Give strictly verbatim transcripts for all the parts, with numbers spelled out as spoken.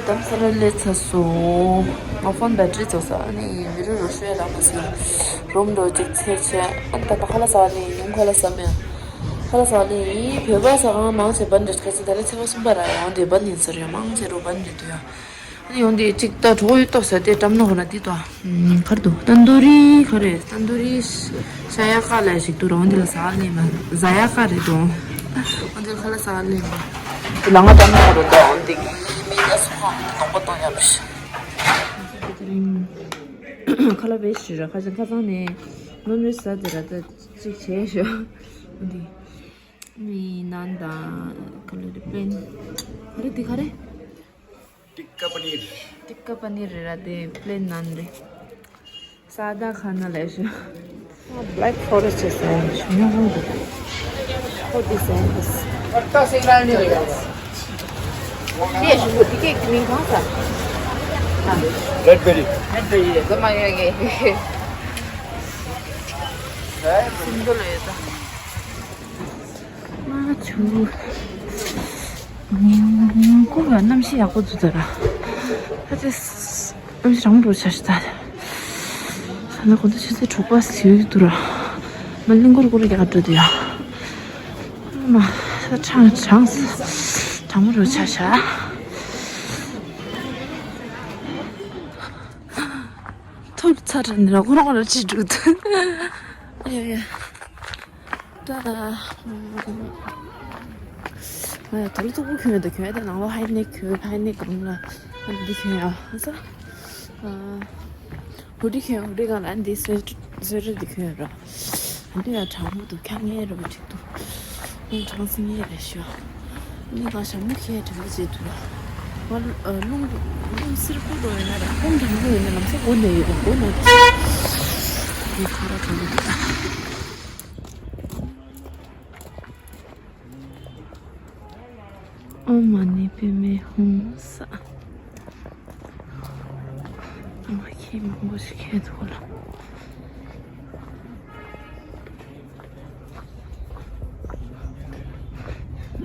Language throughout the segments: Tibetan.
ལམ་སེ་ར་སླེབས་ཚར་སོང་། ང་ཕོན་བེ་ཊི་རི་རྫོགས་སོང་། ཨ་ནི་མི་རུ་རུ་ཤོས་ལ་མ་སོང་། རུམ་འགྲོ་གཅིག་ཚེ་ཆེ། ཨ་ནི་ད་ལྟ་ཁ་ལག་ཟ་ནི་ཡིན། ཁ་ལག་ཟ་མེད། ཁ་ལག་ཟ་ནི་ཡིན། བོད་པ་ཟ་ཁང་མང་ཆེ་བན་རེད། ཁ་ཆེ་ད་ལ་ཚེས་པ་གསུམ་པ་ར་ཡོང་དེ་བན་ཡིན་ཟེར་ཡོད། མང་ཆེ་རུ་བན་རེད་འདུག་ཡ། ཨ་ནི་ཡོང་དེ་གཅིག་ད་གྲོགས་ཡོད་ཏོ་ཟེར་ཏེ་བཀྲམ་ནོ་ཧོ་ན་དེ་ཏོ། ཨམ། གར་འདུག་ཏན་དུ་རི་ག་རེ། ཏན་དུ་རི་ཤ་ཡ་ཀ་ལ་ཞིག་འདུག་ར། འོན་ཏེ་ལ་ཟ་ལེ་མ་ཟ་ཡ་ཀ་རེད་དོ། འོན་ཏེ་ཁ་ལག་ཟ་ལེ་མ། དེ་ལ་ང་ཏང་ནོ་རེད་དོ། འོན་ཏེ་མི་ལ་སུ་ཁ་ནོང་པ་གཏོང་ཡ་རེད། ཁ་ལག་བེ་ཤི་ར། ཁ་ཅན་ཁ་ཚང་ནས་ནོ་ནོ་ཟ་དེ་ར་ད་ཅིག་བྱས་ཤོ། འོན་ཏེ་མི་ནན་དང་ཁ་ལག་རེ་པན་ག་རེ་དེ་ག་རེ། टिक्का पनीर। टिक्का पनीर རེད་ར། དེ་པླེན་ནན་རེད། سادہ کھانا ལས་ཤོ། Black Forest ཡོད་ཟེར་ཡང་ཉོ་ཧོང་འདུག་ཁོ་དེ་ཟེར་ཡང་ཨེ་ཞུ་གི་དེ་མིང་གང་ཟེར། Red berry. Red berry རེད། ད་མ་ཡོད་ངེས། སིན་དུ་ལ་ཡོད་ད། ཨ་ཆུ། ཉིན་གུང་ལ་གནམ་གཤིས་ཡག་པོ་འདུག་ད་ར། ཨ་ཙི། གནམ་གཤིས་གྲང་མོ་འདྲ་ཆགས་ཤག་ད། ད་ནི་གོ་ཐོས་ཆུ་ཚོད་དྲུག་པ་ཟིན་འདུག་ར། མ་གླིང་སྐོར་སྐོར་རྒྱག་འགྲོ་འདུག་ཡ། ཨ་མ། ད་གྲང་གྲང་གྲང་མོ་འདྲ་ཆགས་ཤག་ཐོབ་ཚར་ནི་ར་ཁོ་རང་ཁོ་རང་ཅི་འགྲོ་འདུག་ཡ་ཡ། ད། ང་ཡང་དོ་ལོ་ཙོག་པུ་གྱོན་ཡོད་ད། གྱོན་ཡོད་ད། ནང་ལོགས་ཧའི་ནེག་གྱོན། ཧའི་ནེག་གང་ལ་ཨ་འདི་གྱོན་ཡ་ཨ་ས། ཧུ་ཌི་གྱོན། ཧུ་ཌི་གང་ལ་ཨ་འདི་སེ་སེ་ར་འདི་གྱོན་ཡོད་ར། ཨ་འདི་ཡང་གྲང་མོ་འདུག་ཁྱང་ངེས་ར་བ་ཅིག་འདུག་ཨ་གྲང་སི་ངེས་རེད་ཤོ། ཨ་ནི་ང་ཞྭ་མོ་ཁྱེར་དྲན་པ་བྱེད་འདུག་ར། ང་ཨ་རླུང་རླུང་སེར་པོ་འགྲོ་ཡོད་ན་ར། རླུང་གྲང་པོ་ཡོད་ན་ལམ་སང་སྒོ་ནས་ཡོད་པ། སྒོ་ནས་ཁ་ར་གྲང་མོ་འདུག་ཨོཾ་མ་ཎི་པདྨེ་ཧཱུྃ་ས། ཨ་མ་ཁྱི་མང་པོ་ཞིག་ཁྱེར་འདུག་ལ།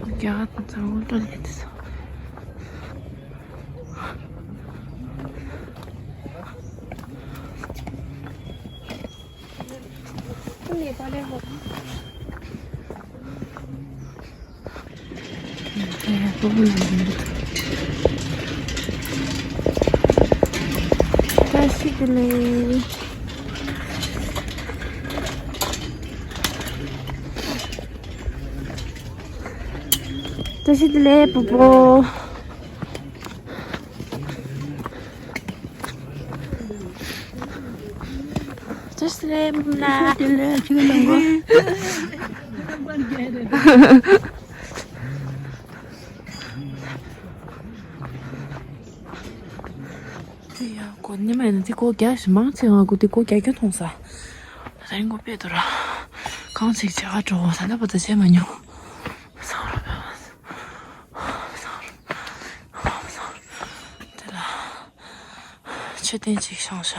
རྒྱ་གར་དང་ཚང་མ་སྤྲོ་ལས་དེ་ཚོ། བཀྲ་ཤིས་བདེ་ལེགས། བཀྲ་ཤིས་བདེ་ལེགས་བུ་བུ། བཀྲ་ཤིས་བདེ་ལེགས་མུ་ན། བཀྲ་ཤིས་བདེ་ལེགས། ཆུ་ནང་གོ། དེ་ཡང་གོ་ནི་མ་ཡིན་ན་དེ་གོ་རྒྱ་ཞིག་མང་ཆེ་ང་གོ་དེ་གོ་རྒྱ་ཁྱོད་མཐོང་ས། ད་རིང་གོ་དཔེ་དོ་ར། གང་ཞིག་བྱེད་ག་འགྲོ་ས་ད་པ་ད་བྱེད་མ་མྱོང་། དེ་ལ་མཆོད་རྟེན་ཅིག་བཞེངས་ཤག་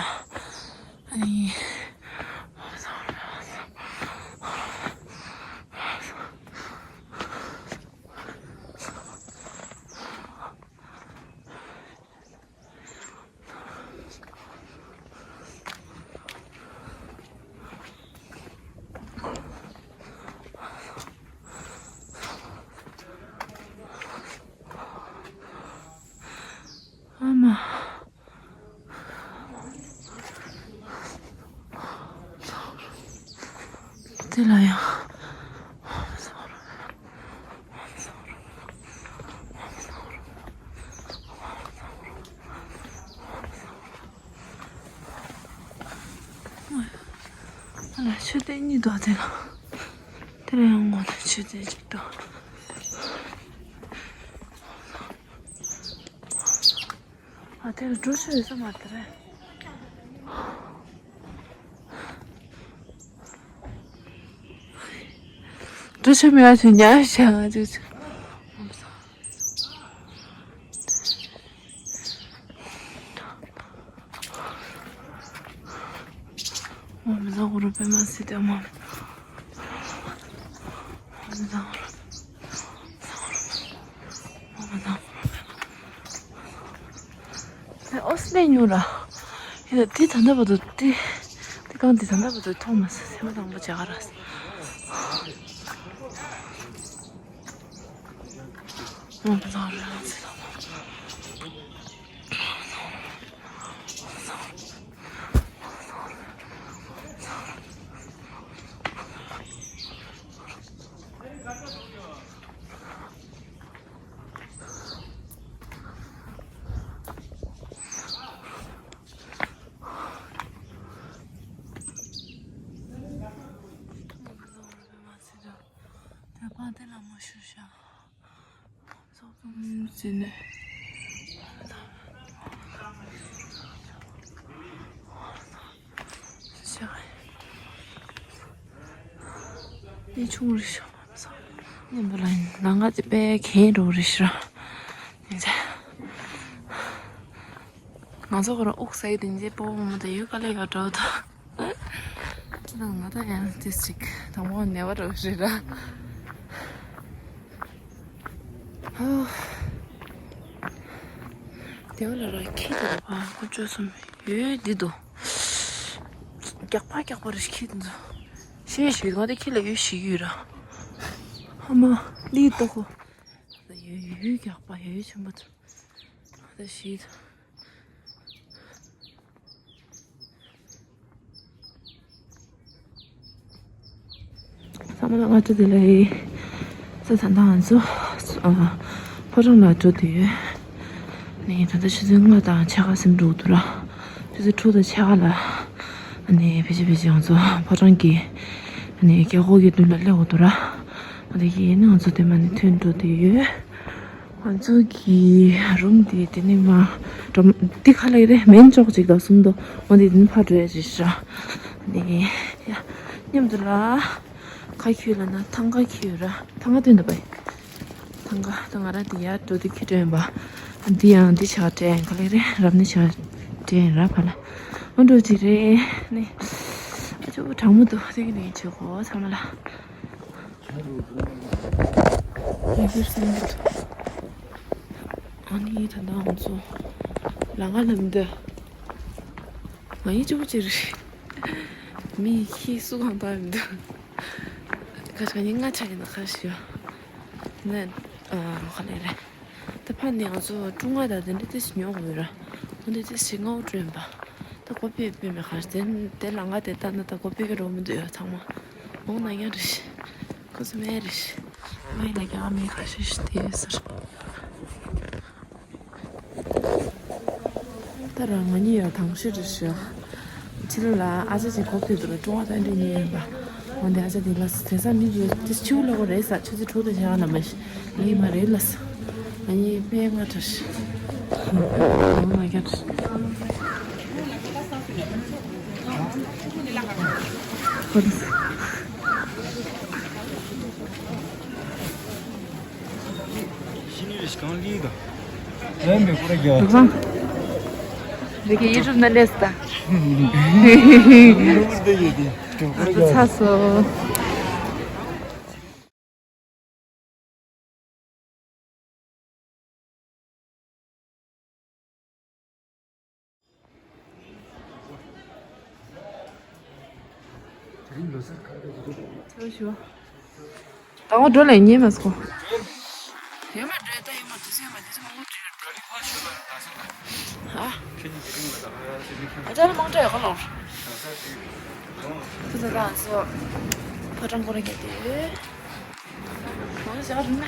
ཨ་ནི། ཨ་མ། དེ་ལ་ཡང་། ཨ་ལ་མཆོད་རྟེན་གཉིས་འདུག་དེ་ལ། དེ་ལ་ཡང་ངོ་ནས་མཆོད་རྟེན་གཅིག་འདུག་ཨ་དེ་ལ་འགྲོ་ཆོག་ཡོད་ས་མ་རེད་དེ་རེད། འགྲོ་ཆོག་མེད་པ་ཆོག་ཉག་ཤ་ང་ཅིག་ཆོག་ཨོཾ་བཛྲ་གུ་རུ་པདྨ་སིདྡྷི་ཧཱུྃ། ཨོཾ་བཛྲ་གུ་རུ། ཨོཾ་བཛྲ་གུ་རུ་པདྨ། ཨོ་སི་ལེ་ཉུང་ར། ཡིན་ད་དེ་ད་ལྟ་བར་དུ་དེ་དེ་གང་དེ་ད་ལྟ་བར་དུ་མཐོང་མ་སོང་། སེམས་པ་དང་པོ་བྱ་ག་ར། ནི་ཆུང་རེ་ཤོ་མ་ས། ནི་འབུ་ལ་ནང་ང་ཅི་པའི་གན་རོ་རེ་ཤོ། ནི་ཚེ། ང་ཚོ་ཁོ་རང་དབུགས་ཟ་ཡི་དེ་འདྲའི་སྤོ་བོ་མོ་དང་ཡོད་དཀའ་ལས་ཡོད་འགྲོ་ད། ཅི་དང་ང་ད་ཡང་ཏིས་ཅིག་དང་པོ་ནེ་བ་རོ་རེ་ར། ཧོ། དེ་བ་ལ་ར་ཁྱི་དེ་ར་བ་ཁོ་བཅོས་སོང་ཡོད་འདི་དོ། རྒྱག་པ་རྒྱག་པ་རེ་ཤི་འདུག་ཤི་ཤི་ང་དེ་ཁྱི་ལ་ཡོད་ཤི་ཡོད་ར། ཧ་མ་ལི་ཏོ་ཁོ། ཡོད་ཡོད་རྒྱག་པ་ཡོད་ཆེན་པོ་དུ། ང་དེ་ཤི་དུ། ཚང་མ་ལ་སྔ་དྲོ་བདེ་ལེགས། ས་ད་ལྟ་ང་ཚོ་ཨ་ཕོ་བྲང་ལ་འགྲོ་བསྡད་ཡོད། ནས་ད་ལྟ་ཆུ་ཚོད་ལྔ་དང་ཕྱེད་ཀ་ཟིན་འགྲོ་འདུག་ར། ཆུ་ཚོད་དྲུག་དང་ཕྱེད་ཀ་ལ་ཨ་ནི་ཕལ་ཆེར་ཕལ་ཆེར་ང་ཚོ་ཕོ་བྲང་གི་ཨ་ནི་རྒྱལ་སྒོ་གི་མདུན་ལ་སླེབས་འོ་འདུག་ར། ཨ་ནི་ཡིན་ན་ང་ཚོ་དེ་མ་ནི་ཐོན་འགྲོ་བསྡད་ཡོད། ང་ཚོ་གི་རུམ་དེ་དེ་ནས་མ་འགྲོ་འདི་ག་ལ་རེད། མེན་ཅོག་ཅིག་དང་གསུམ་དོ། འོ་འདི་དེ་ནས་ཕར་འགྲོ་ཡ་རེད་ཤག་ནས་ཡ་མཉམ་དུ་ལ་ཁ་ཁྱུ་ལ་ན་ཐང་ཀ་ཁྱུ་ར་ཐང་ཀ་ཐོན་འདུག་པས། ཐང་ཀ་ད་ང་རང་དེ་ཡར་འགྲོ་དུས་ཁྱུ་དྲན་པ། འདི་ཡང་འདི་ཆགས་དྲན་ག་ལེ་རེད། རབ་ནི་ཆགས་དྲན་ར་ཕ་ལ་འོ་འགྲོ་ཅིག་རེད་ནས། ཨ་ཅོ་གྲང་མོ་འདུག་དེ་གི་ནས་བྱེད་གོ་ཚང་མ་ལ། ཡ་གིར་སེང་གེ་ཐོ། ཨ་ནི་ད་ལྟ་ང་ཚོ་ལ་ང་ལམ་འདི། ང་ཡི་ཅུ་པོ་ཅི་རེད། མི་ཁྱི་སུ་གང་ལྟར་འདུག་ཁ་ཤ་ཉིན་ལྔ་ཆ་ཡིན་ན་ཁ་ཤ་ཡོད། ནས་ཨ་ཁ་ལེ་རེད། ད་ཕ་ནས་ང་ཚོ་ཀྲུང་ང་དང་དེ་འདྲ་ཏི་སི་ཉོ་དགོས་ར། འོ་འདི་ཏི་སི་ངའུ་དྲན་པ། ད་ཀོ་པི་པི་མེ་ཁ་ཤ་དེ་དེ་ལ་ང་དེ་ལྟ་ན་ད་ཀོ་པི་གི་རོ་མི་འདུག་ཡ་ཚང་མ། འོང་ན་ཡང་རེད། ཁོ་ཚོ་མེད་རེད། མེད་ལ་རྒྱ་མེད་ཁ་ཤས་ཤིག་དེ་ཟེར། ད་རང་ང་གཉིས་ཡ་དང་ཤི་རེད་ཤི། ཕྱི་ལོ་ལ་ཨ་ཅག་ཅིག་གོ་ཕེབས་འདུག་ལ་ཀྲུང་ཧྭ་ཏན་ཏན་གཉིས་ཡིན་པ། འོན་ཏེ་ཨ་ཅག་དེ་ལ་དེ་ས་མི་འདུག་དེ་ཆུ་ལ་གོ་རེད་ས་ཆུ་ཚོད་དྲུག་དང་ཞག་ལ་མ་ཤི། ང་ཡིས་མ་རེད་ལ་ས། ང་གཉིས་པས་ང་ཁྲ་ཤི། ང་མ་རྒྱ་ཁྲ་ཤི། ཁོ་རེད་ས། རེ་གི་ཡི་རུབ་ན་ལེས་ད། ཚ་སོ། ད་ང་འགྲོ་ལས་ཉེས་མ་སོང་། ཡོད་མ་འགྲོ་ད་ཡོད་མ་དུས་ཚོད་མ་དུས་ཚོད་མང་པོ་འགྲོ་ཡོད་འགྲོ་ལི་ཁོ་ཤོད་པ་ད་སོང་། ཨ་ཁྱེད་ཀྱི་དེ་རིང་ལ་ད་ང་ཚོ་མི་ཁྱོད་ཨ་ཅག་ལ་མང་དྲགས་ཡོད་ཁ་ལོར། ད་ས་ཅིག་ད་ང་ཚོ་ཕོ་བྲང་སྐོར་ར་རྒྱག་དེ་ཡོད། ང་ཚོ་ཞག་རིང་ན།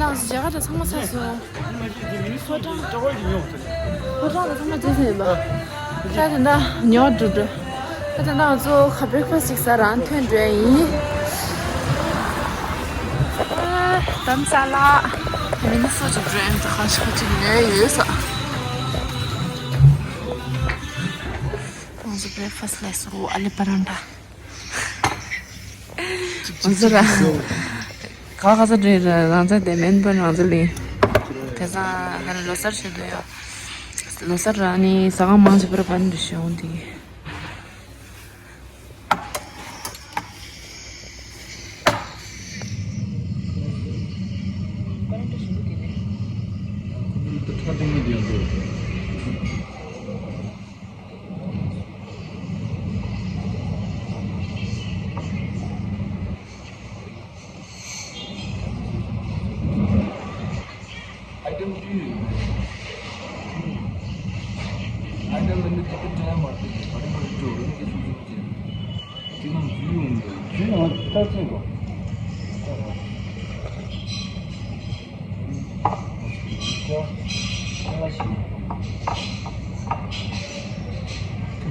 ཡང་མཇལ་ཁ་དང་ཚང་མ་ཚར་སོང་། ཕོ་བྲང་། ཕོ་བྲང་དང་ཚང་མ་མཇལ་ཚར་ཡིན་པ། ད་དེ་འདྲ་ཉོ་འགྲོ་འགྲོ། ད་དེ་འདྲ་ང་ཚོ་ཁ་བྷེག་ཕ་སི་ཅིག་ཟ་རང་ཐོན་འགྲོ་ཡིན། ཨ། དམ་ས་ལ། དེ་མིན་སོ་ཅིག་འགྲོ་ཡིན། ད་ཁ་ཤས་ཅིག་ཉོས་ཡོད་ས། ང་ཚོ་བྷེག་ཕ་སི་ལས་སོ་ཨ་ལི་པ་རན་ཏྲ། ང་ཚོ་ར། ག་ག་ས་འདྲེ་ར་རང་ཚ་དེ་མེན་པ་རང་ཚ་ལིང་། དེ་ས་ག་ལ་ལོ་སར་བྱེད་དུ་ཡོད། ལོ་སར་ར་ནི་ས་གང་མང་ཆེ་བར་བར་འདྲི་ཤོང་དེ། Item two. Item in the ticket time or the whatever it is, it is in view only. View on the third table.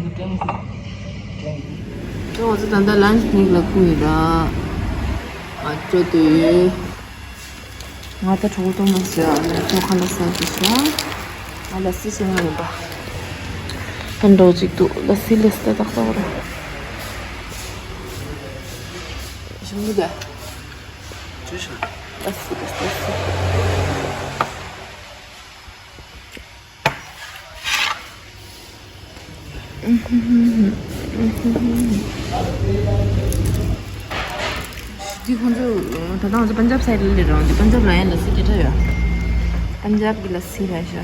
ང་ཚོ་ད་ལྟ་ལན་ཆི་ནིག་ལ་ཁུག་ཡིན་ར། ཨ་ཅོ་དུ་ཡོད། ང་ད་གྲོགས་གཏོང་མ་ཟེར་ཨ་ནི་ཁོ་ཁ་ལ་ཟ་དུ་ཟ། ང་ལ་སི་ཟེར་ང་ཡིན་པ། ཨ་འགྲོ་ཅིག་འདུག་ལ་སི་ལ་སི་ད་ཏག་ཏག་ར། ཞིམ་གི་ད། ཅི་ཞིག་ལ་སི་ལ་སི་ལ་སི། འདི་ཁོང་ཚོ་ད་ལྟ་ང་ཚོ་པན་ཇབ་སའི་ཌི་ལ་རང་འདི་པན་ཇབ་ལ་ཡང་ལ་སི་དེ་འདྲ་ཡོད། པན་ཇབ་གི་ལ་སི་རེད་ཤག